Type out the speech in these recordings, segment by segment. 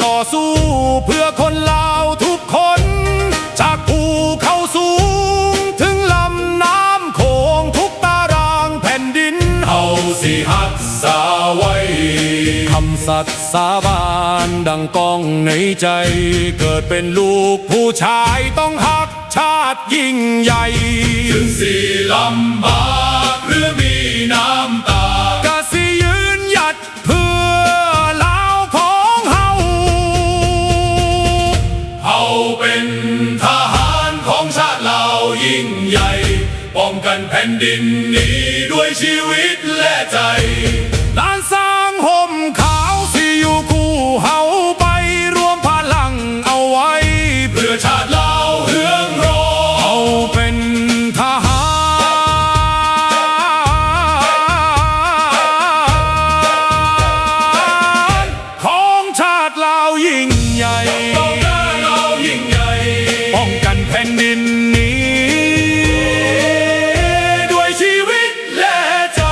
ຕໍ່ສູ້ເພື່ອຄົນລາວທຸກຄົນ ຈາກພູເຂົາສູງເຖິງລຳນ້ຳໂຂງ ທຸກຕາລາງແຜ່ນດິນເຮົາຊິຮັກສາໄວ້ ຄຳສັດສາບານດັ່ງກ້ອງໃນໃຈ ເກີດເປັນລູກຜູ້ຊາຍຕ້ອງຮັກຊາດຍິ່ງໃຫຍ່ ເຖິງຊິລຳບາກ ຫຼື ມີນ້ຳຕາ ກະຊິຢືນຢັດ ເພື່ອລາວຂອງເຮົາ ເຮົາເປັນທະຫານຂອງຊາດລາວຍິ່ງໃຫຍ່ ປ້ອງກັນແຜ່ນດິນນີ້ດ້ວຍຊີວິດ ແລະ ໃຈ ລ້ານຊ້າງຮົ່ມຂາວຊິຢູ່ຄູ່ເຮົາໄປ ລວມພະລັງເອົາໄວ້ ເພື່ອຊາດລາວເຮືອງຮອງ ເຮົາເປັນທະຫານ ຂອງຊາດລາວຍິ່ງໃຫຍ່ ປ້ອງກັນແຜ່ນດິນນີ້ດ້ວຍຊີວິດ ແລະ ໃຈ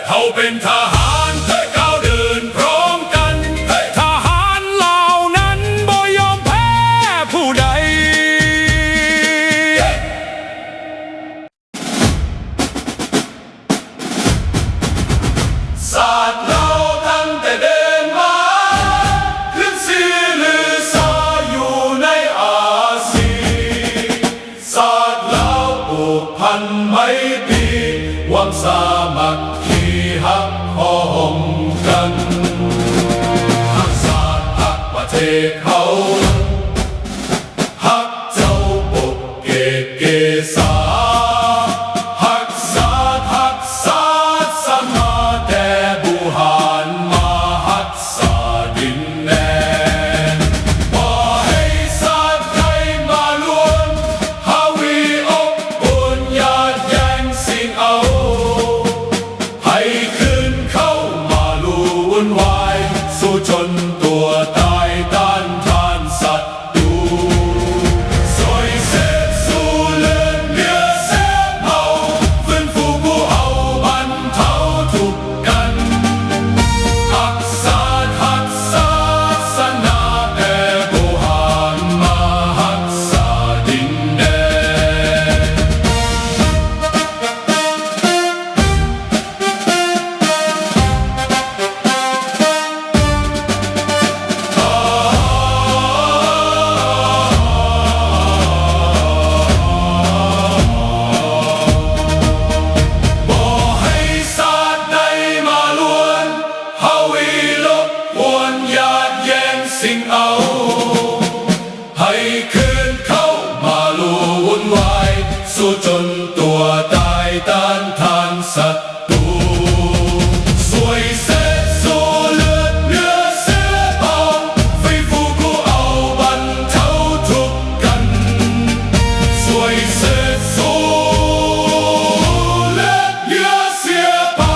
ເຮົາເປັນທະຫານ ກ້າວເດີນພ້ອມກັນ ທະຫານລາວນັ້ນບໍ່ຍອມແພ້ຜູ້ໃດ. ຊາດລາວຕັ້ງແຕ່ເດີນມາ ຂຶ້ນຊື່ລືຊາຢູ່ໃນອາຊີ ຊາດລາວຜູກພັນໄມຕີ ຄວາມສາມັກຄີຮັກພ້ອມກັນ ຮັກຊາດຮັກປະເທດເຮົາ ຮັກເຈົ້າປົກເກກເກສາ ຮັກຊາດຮັກສາສະໜາ ແຕ່ບູຮານມາຮັກສາດິນແດນ ບໍ່ໃຫ້ຊາດໃດມາລວນ ຫາວິອົບອຸ່ນ ຢາດແຍ່ງຊິງເອົາ ໃຫ້ຄືນເຂົ້າມາລຸ່ນວາຍ ສູ້ຈົນຕົວຕາຍຕ້ານທານສັດຕູ ຊ່ວຍເສດຊູເລືອດເຫຼືອເຊື້ອເຜົ່າ ຟື້ນຟູຜູ້ເຮົາບັນເທົາທຸກກັນ ຮັກຊາດຮັກສາສະໜາ ແຕ່ບູຮານມາຮັກສາດິນແດນ. ບໍ່ໃຫ້ຊາດໃດມາລວນ ຫາວິລົບກວນ ຢາດແຍ່ງຊິງເອົາ ໃຫ້ຄືນເຂົ້າມາລຸ່ນວາຍ ສູ້ຈົນຕົວຕາຍຕ້ານທານສັດຕູ ຊ່ວຍເສດຊູເລືອດເຫຼືອເສືອເຜົ່າ ໄຟຟູຜູ້ເອົາບັນເທົາທຸກກັນ ຊ່ວຍເສດຊູເລືອດເຫຼືອເສືອເຜົ່າ.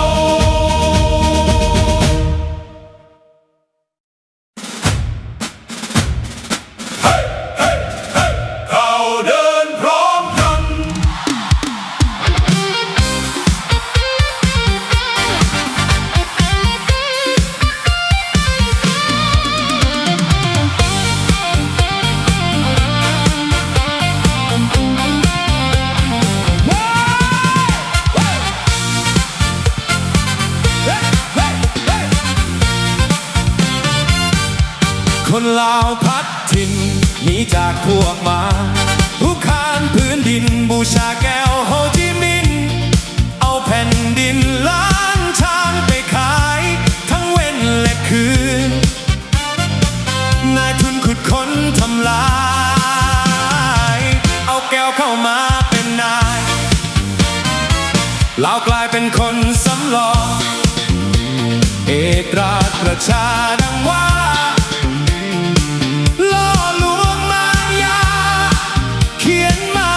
ເຮີ້ ເຮີ້ ເຮີ້ ກ້າວເດີນພຮ້ອມກັນ. ຄົນລາວພັດຖິ່ນໜີຈາກພວກມານ ຮຸກຮານພື້ນດິນ ບູຊາແກ້ວໂຮຈິມິນ ເອົາແຜ່ນດິນລ້ານຊ້າງໄປຂາຍ ທັງເວັນແລະຄືນ ນາຍທຶນຂຸດຄົ້ນທຳລາຍ ເອົາແກ້ວເຂົ້າມາເປັນນາຍ ລາວກາຍເປັນຄົນສຳລອງ ເອກລາດປະຊາດັ່ງວ່າ ຫຼໍ່ລວງມານຍາ ຂຽນມາ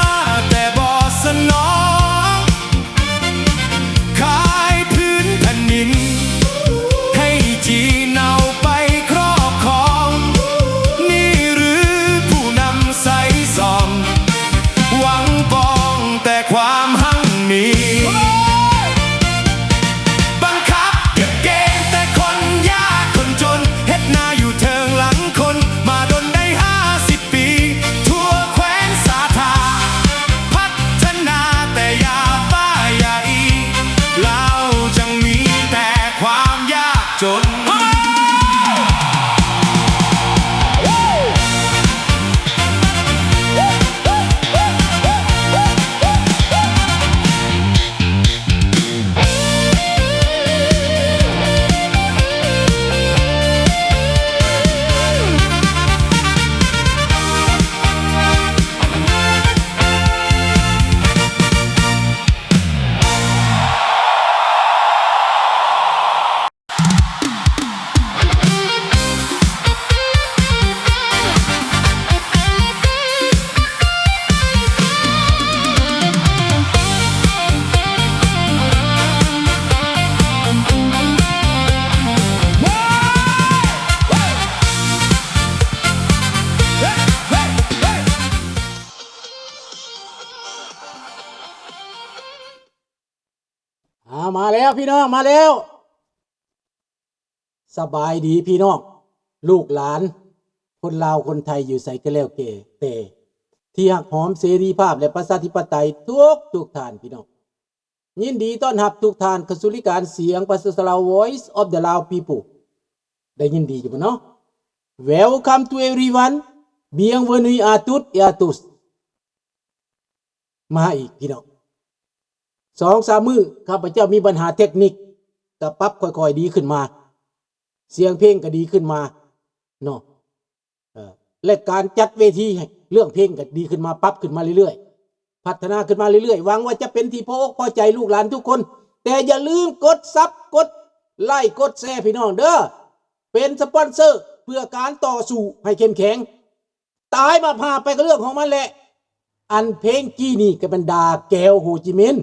ແຕ່ບໍ່ສະໜອງ ຂາຍພື້ນແຜ່ນດິນ ໃຫ້ຈີນເອົາໄປຄອບຄອງ ນີ້ຫຼືຜູ້ນຳໃຊ້ສອງ ຫວັງປອງແຕ່ຄວາມຮັ່ງມີ. ມາແລ້ວພີ່ນ້ອງ ມາແລ້ວ. ສະບາຍດີພີ່ນ້ອງ ລູກຫຼານ ຄົນລາວຄົນໄທຢູ່ໃສກໍແລ້ວແກ່ແຕ່ ທີ່ຮັກຫອມເສລີພາບ ແລະ ປະຊາທິປະໄຕທຸກໆທ່ານພີ່ນ້ອງ. ຍິນດີຕ້ອນຮັບທຸກທ່ານເຂົ້າສູ່ລາຍການສຽງປະຊາຊົນລາວ Voice of the Lao People. ໄດ້ຍິນດີຢູ່ບໍ່ເນາະ? Welcome to everyone. Bienvenue à toutes et à tous. ມາອີກພີ່ນ້ອງ ສອງສາມມື້ຂ້າພະເຈົ້າມີບັນຫາເຕັກນິກ ກໍປັບຄ່ອຍໆດີຂຶ້ນມາ ສຽງເພງກໍດີຂຶ້ນມາເນາະ ເອີ ແລະ ການຈັດເວທີເລື່ອງເພງກໍດີຂຶ້ນມາ ປັບຂຶ້ນມາເລື້ອຍໆ ພັດທະນາຂຶ້ນມາເລື້ອຍໆ. ຫວັງວ່າຈະເປັນທີ່ພໍອົກພໍໃຈລູກຫຼານທຸກຄົນ ແຕ່ຢ່າລືມກົດຊັບ ກົດໄລ ກົດແຊພີ່ນ້ອງເດີ ເປັນສະປອນເຊີເພື່ອການຕໍ່ສູ້ໃຫ້ເຂັ້ມແຂງ. ຕາຍມາຜ່າໄປກໍເລື່ອງຂອງມັນແຫຼະ. ອັນເພງກີ້ນີ້ກໍແມ່ນດ່າແກວໂຮຈິມິນ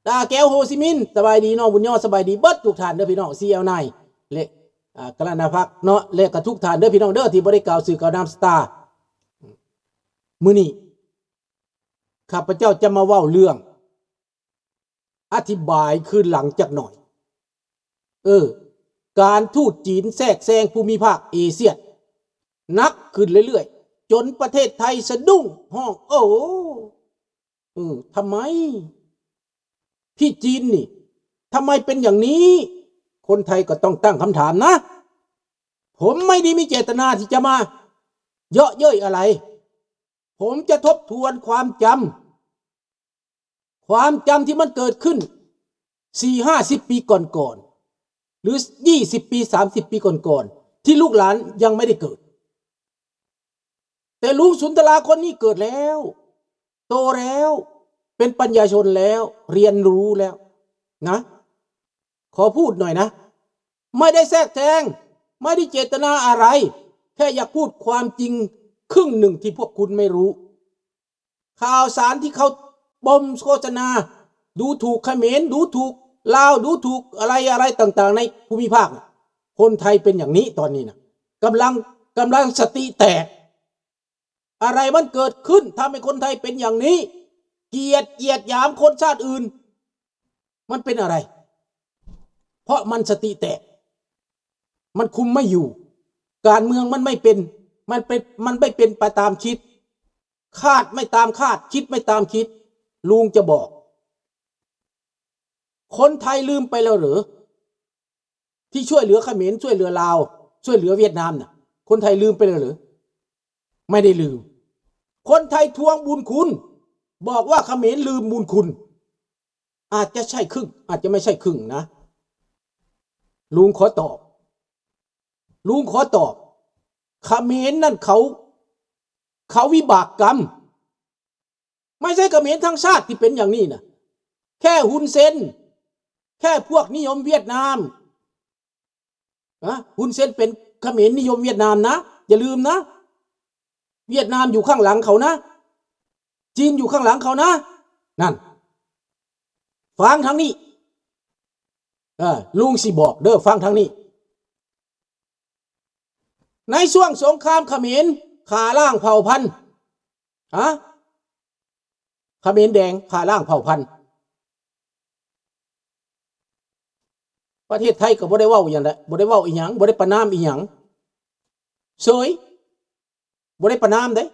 ດ່າແກວໂຮຈິມິນ. ສະບາຍດີນ້ອງບຸນຍອ ສະບາຍດີເບິດທຸກທ່ານເດີພີ່ນ້ອງ ຊີແອວໄນ ແລະ ອ່າ ກະລະນາພັກເນາະ ແລະ ກໍທຸກທ່ານເດີພີ່ນ້ອງເດີ ທີ່ບໍ່ໄດ້ກ່າວຊື່ກ່າວນາມສະຕາ. ມື້ນີ້ຂ້າພະເຈົ້າຈະມາເວົ້າເລື່ອງ ອະທິບາຍຄືນຫຼັງຈັກໜ່ອຍ. ເອີ ການທູດຈີນແຊກແຊງພູມິພາກເອເຊຍໜັກຂຶ້ນເລື້ອຍໆ ຈົນປະເທດໄທສະດຸ້ງຮ້ອງ ໂອ້ ເອີ ທຳໄມ? ທີ່ຈີນນີ້ ທຳໄມເປັນຢ່າງນີ້? ຄົນໄທກໍຕ້ອງຕັ້ງຄຳຖາມນະ. ຜົມໄມ່ໄດ້ມີເຈດຕະນາທີ່ຈະມາເຍາະເຍີ້ຍອະໄລ. ຜົມຈະທົບທວນຄວາມຈຳ ຄວາມຈຳທີ່ມັນເກີດຂຶ້ນສີ່ຫ້າສິບປີກ່ອນໆ ຫຼື ຊາວປີ ສາມສິບປີກ່ອນໆ ທີ່ລູກຫຼານຍັງໄມ່ໄດ້ເກີດ. ແຕ່ລຸງສຸນທະລາຄົນນີ້ເກີດແລ້ວ ໂຕແລ້ວ ເປັນປັນຍາຊົນແລ້ວ ຮຽນຮູ້ແລ້ວນະ. ຂໍພູດໜ້ອຍນະ ໄມ່ໄດ້ແຊກແຊງ ໄມ່ໄດ້ເຈດຕະນາອະໄລ ແຄ່ຢາກພູດຄວາມຈິງຄຶ່ງໜຶ່ງທີ່ພວກຄຸນໄມ່ຮູ້. ຂ່າວສານທີ່ເຂົາບົ່ມໂຄສະນາ ດູຖູກຂະເໝນ ດູຖູກລາວ ດູຖູກອະໄລ ອະໄລຕ່າງໆໃນພູມິພາກ ຄົນໄທເປັນຢ່າງນີ້ຕອນນີ້ນະ ກຳລັງ ກຳລັງສະຕິແຕກ. ອະໄລມັນເກີດຂຶ້ນ ທຳໃຫ້ຄົນໄທເປັນຢ່າງນີ້ ກຽດ ກຽດຢາມຄົນຊາດອື່ນ ມັນເປັນອະໄລ? ເພາະມັນສະຕິແຕກ ມັນຄຸມໄມ່ຢູ່ ການເມືອງມັນໄມ່ເປັນ ມັນເປັນ ມັນໄມ່ເປັນໄປຕາມຄິດ ຄາດໄມ່ຕາມຄາດ ຄິດໄມ່ຕາມຄິດ. ລຸງຈະບອກ ຄົນໄທລືມໄປແລ້ວເຫຼື? ທີ່ຊ່ວຍເຫຼືອຂະເໝນ ຊ່ວຍເຫຼືອລາວ ຊ່ວຍເຫຼືອຫວຽດນາມນະ ຄົນໄທລືມໄປແລ້ວເຫຼື? ໄມ່ໄດ້ລືມ. ຄົນໄທທວງບຸນຄຸນ ບອກວ່າຂະເໝນລືມບຸນຄຸນ ອາດຈະໃຊ່ຄຶ່ງ ອາດຈະໄມ່ໃຊ່ຄຶ່ງນະ. ລຸງຂໍຕອບ ລຸງຂໍຕອບ ຂະເໝນນັ້ນເຂົາ ເຂົາວິບາກກຳ ໄມ່ໃຊ່ຂະເໝນທັງຊາດທີ່ເປັນຢ່າງນີ້ນະ ແຄ່ຮຸນເຊັນ ແຄ່ພວກນິຍົມຫວຽດນາມ ນະ ຮຸນເຊັນເປັນຂະເໝນນິຍົມຫວຽດນາມນະ ຢ່າລືມນະ ຫວຽດນາມຢູ່ຂ້າງຫຼັງເຂົານະ ຈີນຢູ່ຂ້າງຫຼັງເຂົານະ ນັ້ນ ຟັງທາງນີ້ ເອີ ລຸງຊິບອກເດີ ຟັງທາງນີ້. ໃນຊ່ວງສົງຄາມຂະເໝນຂ້າລ້າງເຜົ່າພັນ ຮະ ຂະເໝນແດງຂ້າລ້າງເຜົ່າພັນ ປະເທດໄທກໍບໍ່ໄດ້ເວົ້າຫຍັງ ບໍ່ໄດ້ເວົ້າອີຫຍັງ ບໍ່ໄດ້ປະນາມອີຫຍັງ ເສີຍ ບໍ່ໄດ້ປະນາມເດ້.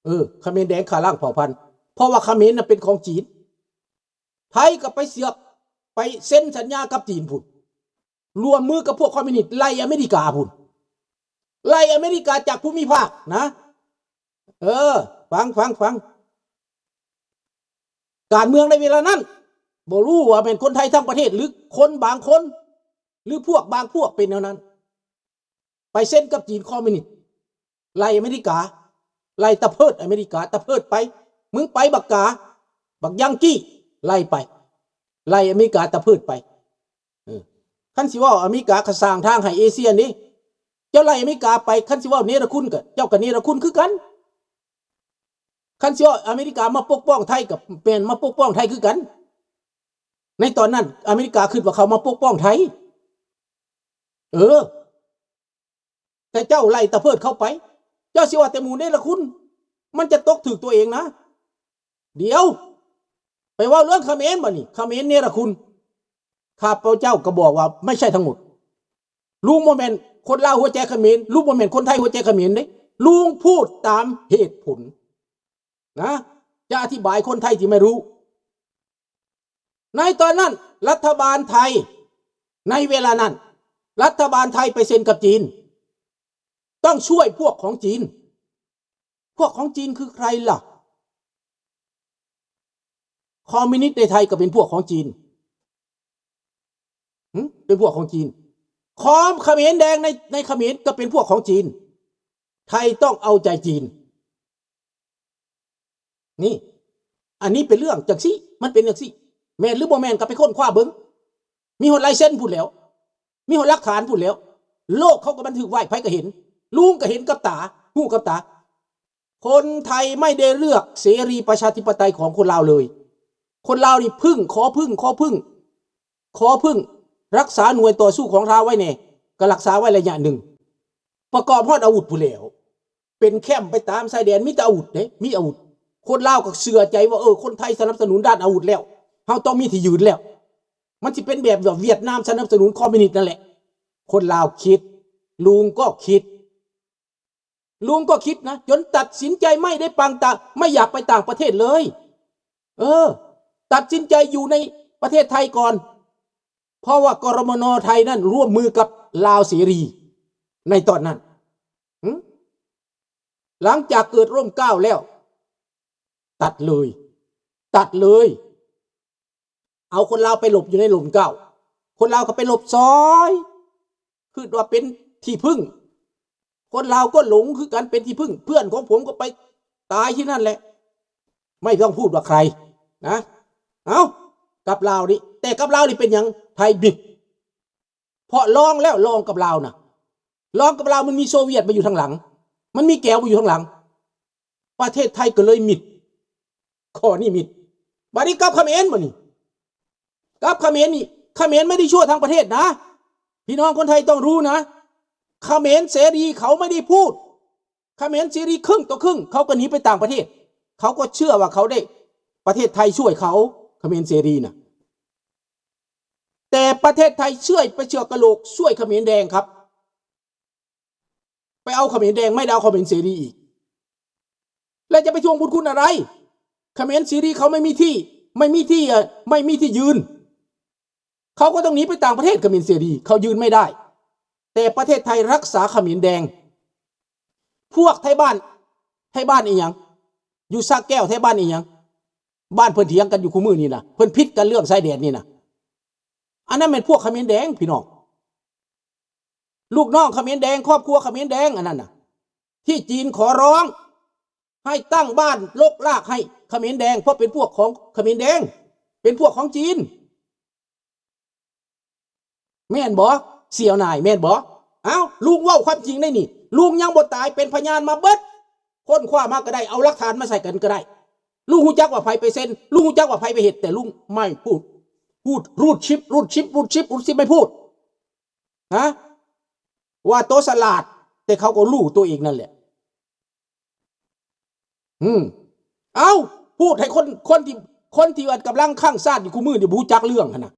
ເອີ ຂະເໝນແດງຂ້າລ້າງເຜົ່າພັນ ເພາະວ່າຂະເໝນນະເປັນຂອງຈີນ ໄທກໍໄປເຊືອກ ໄປເຊັນສັນຍາກັບຈີນພຸ້ນ ຮ່ວມມືກັບພວກຄອມມິວນິດ ໄລ່ອາເມລິກາພຸ້ນ ໄລ່ອາເມລິກາຈາກພູມິພາກນະ. ເອີ ຟັງ ຟັງ ຟັງ ການເມືອງໃນເວລານັ້ນ ບໍ່ຮູ້ວ່າແມ່ນຄົນໄທທັງປະເທດ ຫຼື ຄົນບາງຄົນ ຫຼື ພວກບາງພວກເປັນແນວນັ້ນ ໄປເຊັນກັບຈີນຄອມມິວນິດ ໄລ່ອາເມລິກາ ໄລ່ຕະເພີດອາເມລິກາ ຕະເພີດໄປ ມຶງໄປບັກກາ ບັກຍັງກີ້ ໄລ່ໄປ ໄລ່ອາເມລິກາຕະເພີດໄປ. ເອີ ຄັນຊິເວົ້າອາເມລິກາກໍສ້າງທາງໃຫ້ເອເຊຍນີ້ ເຈົ້າໄລ່ອາເມລິກາໄປ ຄັນຊິເວົ້າເນລະຄຸນກໍ ເຈົ້າກໍເນລະຄຸນຄືກັນ. ຄັນຊິເວົ້າອາເມລິກາມາປົກປ້ອງໄທ ກໍແມ່ນມາປົກປ້ອງໄທຄືກັນ. ໃນຕອນນັ້ນອາເມລິກາຄິດວ່າເຂົາມາປົກປ້ອງໄທ ເອີ ແຕ່ເຈົ້າໄລ່ຕະເພີດເຂົາໄປ ເຈົ້າຊິວ່າແຕ່ໝູ່ເນລະຄຸນ ມັນຈະຕົກຖືກຕົວເອງນະ. ດຽວ ໄປເວົ້າເລື່ອງຂະເໝນບັດນີ້ ຂະເໝນເນລະຄຸນ ຂ້າພະເຈົ້າກໍບອກວ່າ ບໍ່ໃຊ່ທັງໝົດ. ລຸງບໍ່ແມ່ນຄົນລາວຫົວໃຈຂະເໝນ, ລຸງບໍ່ແມ່ນຄົນໄທຫົວໃຈຂະເໝນເດ້. ລຸງພູດຕາມເຫດຜົນນະ, ຈະອະທິບາຍຄົນໄທທີ່ໄມ່ຮູ້. ໃນຕອນນັ້ນ ລັດຖະບານໄທ ໃນເວລານັ້ນ ລັດຖະບານໄທໄປເຊັນກັບຈີນ ຕ້ອງຊ່ວຍພວກຂອງຈີນ. ພວກຂອງຈີນຄືໃຄລະ? ຄອມມິວນິດໃນໄທກໍເປັນພວກຂອງຈີນ. ຫຶ? ເປັນພວກຂອງຈີນ. ຄອມຂະເໝນແດງໃນ ໃນຂະເໝນກໍເປັນພວກຂອງຈີນ. ໄທຕ້ອງເອົາໃຈຈີນ. ນີ້ ອັນນີ້ເປັນເລື່ອງຈັ່ງຊີ້ ມັນເປັນຈັ່ງຊີ້. ແມ່ນຫຼືບໍ່ແມ່ນກໍໄປຄົ້ນຄວ້າເບິ່ງ. ມີຮອດລາຍເຊັນພຸ້ນແຫຼ້ວ. ມີຮອດຫຼັກຖານພຸ້ນແຫຼ້ວ. ໂລກເຂົາກໍບັນທຶກໄວ້ ໃຜກໍເຫັນ. ລຸງກໍເຫັນກັບຕາ ຮູ້ກັບຕາ. ຄົນໄທໄມ່ໄດ້ເລືອກເສລີປະຊາທິປະໄຕຂອງຄົນລາວເລີຍ. ຄົນລາວນີ້ເພິ່ງ ຂໍເພິ່ງ ຂໍເພິ່ງ ຂໍເພິ່ງ ລັກສາໜ່ວຍຕໍ່ສູ້ຂອງລາວໄວ້ແດ່ ກໍລັກສາໄວ້ໄລຍະໜຶ່ງ. ປະກອບຮອດອາວຸດພຸ້ນແຫຼ້ວ. ເປັນແຄມໄປຕາມຊາຍແດນ ມີແຕ່ອາວຸດເດ້ ມີອາວຸດ. ຄົນລາວກໍເຊື່ອໃຈວ່າ ເອີ ຄົນໄທສະໜັບສະໜູນດ້ານອາວຸດແລ້ວ ເຮົາຕ້ອງມີທີ່ຢືນແລ້ວ. ມັນຊິເປັນແບບວ່າຫວຽດນາມສະໜັບສະໜູນຄອມມິວນິດນັ້ນແຫຼະ. ຄົນລາວຄິດ ລຸງກໍຄິດ ລຸງກໍຄິດນະ ຈົນຕັດສິນໃຈໄມ່ໄດ້ປັງຕາ ໄມ່ຢາກໄປຕ່າງປະເທດເລີຍ. ເອີ ຕັດສິນໃຈຢູ່ໃນປະເທດໄທກ່ອນ ເພາະວ່າ ກມນ ໄທນັ້ນຮ່ວມມືກັບລາວເສລີໃນຕອນນັ້ນ. ຫຶ? ຫຼັງຈາກເກີດຮົ່ມເກົ້າແລ້ວ ຕັດເລີຍ ຕັດເລີຍ. ເອົາຄົນລາວໄປຫຼົບຢູ່ໃນຮົ່ມເກົ້າ ຄົນລາວກໍໄປຫຼົບຊອຍ ຄິດວ່າເປັນທີ່ເພິ່ງ. ຄົນລາວກໍຫຼົງຄືກັນເປັນທີ່ເພິ່ງ. ເພື່ອນຂອງຜົມກໍໄປຕາຍທີ່ນັ້ນແຫຼະ. ໄມ່ຕ້ອງພູດວ່າໃຄນະ. ເອົ້າ ກັບລາວນີ້ ແຕ່ກັບລາວນີ້ເປັນຫຍັງ ໄທບິດ? ເພາະລອງແລ້ວ ລອງກັບລາວນະ ລອງກັບລາວ ມັນມີໂຊວຽດມາຢູ່ທາງຫຼັງ ມັນມີແກວມາຢູ່ທາງຫຼັງ ປະເທດໄທກໍເລີຍມິດ ຂໍ້ນີ້ມິດ. ບາດນີ້ກັບຂະເໝນ ບາດນີ້ກັບຂະເໝນນີ້ ຂະເໝນໄມ່ໄດ້ຊົ່ວທັງປະເທດນະ ພີ່ນ້ອງຄົນໄທຕ້ອງຮູ້ນະ. ຂະເໝນເສລີເຂົາໄມ່ໄດ້ພູດ ຂະເໝນເສລີເຄິ່ງຕໍ່ເຄິ່ງ ເຂົາກໍໜີໄປຕ່າງປະເທດ ເຂົາກໍເຊື່ອວ່າເຂົາໄດ້ ປະເທດໄທຊ່ວຍເຂົາ ຂະເໝນເສລີນະ. ແຕ່ປະເທດໄທເຊື່ອ ໄປເຊື່ອກະໂຫຼກ ຊ່ວຍຂະເໝນແດງຄັບ ໄປເອົາຂະເໝນແດງ ໄມ່ໄດ້ເອົາຂະເໝນເສລີອີກ ແລ້ວຈະໄປທວງບຸນຄຸນອະໄລ? ຂະເໝນເສລີເຂົາໄມ່ມີທີ່ ໄມ່ມີທີ່ ເອີ ໄມ່ມີທີ່ຢືນ ເຂົາກໍຕ້ອງໜີໄປຕ່າງປະເທດ ຂະເໝນເສລີເຂົາຢືນໄມ່ໄດ້. ແຕ່ປະເທດໄທຮັກສາຂະເໝນແດງ. ພວກໄທບ້ານ ໄທບ້ານອີ່ຫຍັງ ຢູ່ສະແກ້ວ ໄທບ້ານອີ່ຫຍັງ ບ້ານເພິ່ນຖຽງກັນຢູ່ຄູ່ມື້ນີ້ນະ ເພິ່ນຜິດກັນເລື່ອງຊາຍແດນນີ້ນະ ອັນນັ້ນແມ່ນພວກຂະເໝນແດງ ພີ່ນ້ອງ. ລູກນ້ອງຂະເໝນແດງ ຄອບຄົວຂະເໝນແດງ ອັນນັ້ນນະ ທີ່ຈີນຂໍຮ້ອງໃຫ້ຕັ້ງບ້ານລົກລາກໃຫ້ຂະເໝນແດງ ເພາະເປັນພວກຂອງຂະເໝນແດງ ເປັນພວກຂອງຈີນ. ແມ່ນບໍ່? ສ່ຽວນາຍ ແມ່ນບໍ່? ເອົ້າ ລຸງເວົ້າຄວາມຈິງໄດ໋ນີ້ ລຸງຍັງບໍ່ຕາຍ ເປັນພະຍານມາເບິດ ຄົ້ນຄວ້າມາກໍໄດ້ ເອົາຫຼັກຖານມາໃສ່ກັນກໍໄດ້. ລຸງຮູ້ຈັກວ່າໃຜໄປເຊັນ ລຸງຮູ້ຈັກວ່າໃຜໄປເຮັດ ແຕ່ລຸງໄມ່ພູດ ຮູດ ຮູດຊິບ ຮູດຊິບ ຮູດຊິບ ຮູດຊິບ ໄມ່ພູດ ນະ ວ່າໂຕສະຫຼາດ ແຕ່ເຂົາກໍຮູ້ໂຕເອງນັ້ນແຫຼະ. ອືມ ເອົ້າ ພູດໃຫ້ຄົນ ຄົນທີ່ ຄົນທີ່ວ່າກຳລັງຄັ້ງຊາດຢູ່ຄູ່ມື້ນີ້ ບໍ່ຮູ້ຈັກເລື່ອງຫັ້ນນະ.